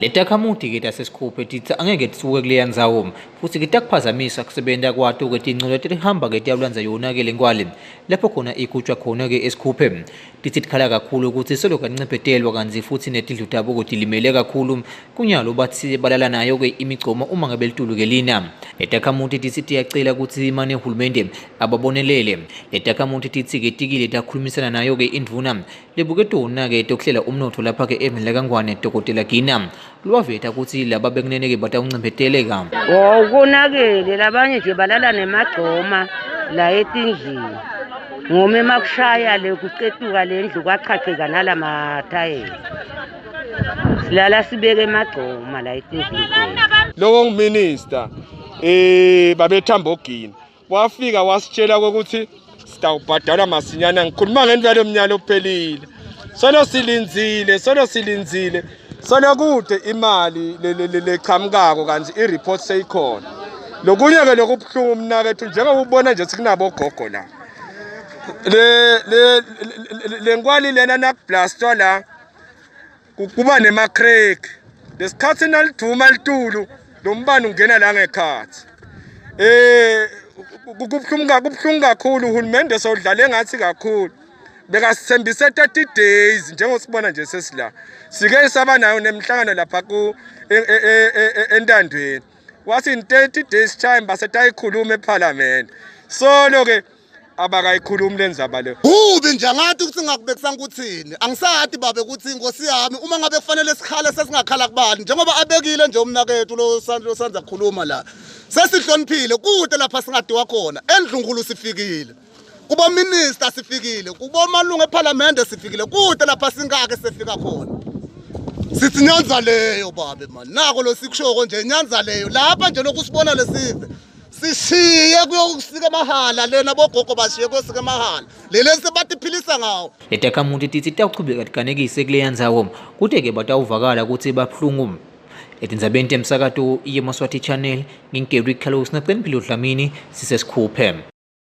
Letakhamuti-ke taseSikhuphe titsi angeke tisuke kuleya ndzawo futsi-ke takuphazamisa kusebenta kwato-ke tincola tetihamba-ke tiyawulandza yona-ke lenkwali lapho khona igujwa khona-ke eSikhuphe. Titsi tikhala kakhulu kutsi solo kancephetelwa kantsi futsi netindlu tabo-ke tilimele kakhulu kunyalo batsi balala nayo-ke imigcomo uma ngabe litulu-ke lina. Letakhamuti titsi tiyacela kutsi imane hulumende ababonelele. Letakhamuti titsi-ke tikile takhulumisana nayo-ke indvuna Libuke tona-ke tekuhlela umnotfo lapha-ke eveni lakaNgwane Dokotela Gina lwaveta kutsi laba bekunene-ke batawuncempheteleka. Wo konakele labanye nje balala nemagcoma la etindlini ngome emakushaya le kucetuka le ndlu kwachacheka nalamathayela silala sibeke emagcoma la etindlini lowo nguminister eh babethamba ogina wafika wasitshela ukuthi sitawubhadala masinyana ngikhuluma ngento yalo mnyaka ophelile solo silindzile solo silindzile solo kude imali lechamukako kanti i-report seyikhona lokunye-ke lokubuhlungu mnakethu njengoba ubona nje sikunabogogo la le le le nkwali lena nakublastwa la kuba nema-crack lesikhathi naliduma litulu lo mbani ungena la ngekhathi eh kubuhlungu kubuhlungu kakhulu uhulumende sewudlale ngathi kakhulu bekasithembise 30 days njengosibona nje sesila sike saba nayo nemihlangano lapha ku e, e, e, entandweni wathi in 30 days time basetayikhuluma ephalamende solo ke abakayikhulumi le ndzaba le Kubi nje angathi ukuthi ngakubekisanga ukuthini angisati babe ukuthi inkosi yami uma ngabe kufanele sikhale sesingakhala kubani njengoba abekile nje umnakethu lo sandla kukhuluma la sesihloniphile kude lapha singadiwa khona endlunkulu sifikile kubo minister sifikile kubo malungu ephalamende sifikile kude lapha singake sefika khona sithi nyanza leyo babe mani nako lo sikushoko nje nyanza leyo lapha nje lokhu sibona lesive sishiye kuyokusika emahala lena bogogo bashiye kuyosika emahala lele sebatiphilisa ngawo Letakhamuti titsi titawuchubeka tiganekise kuleya ndzawo kute-ke batawuvakala kutsi babuhlungu. Etindzabeni temsakato yeMaswati Channel, nginguGary Carlos naCelimpilo Dlamini, sisesikhuphe.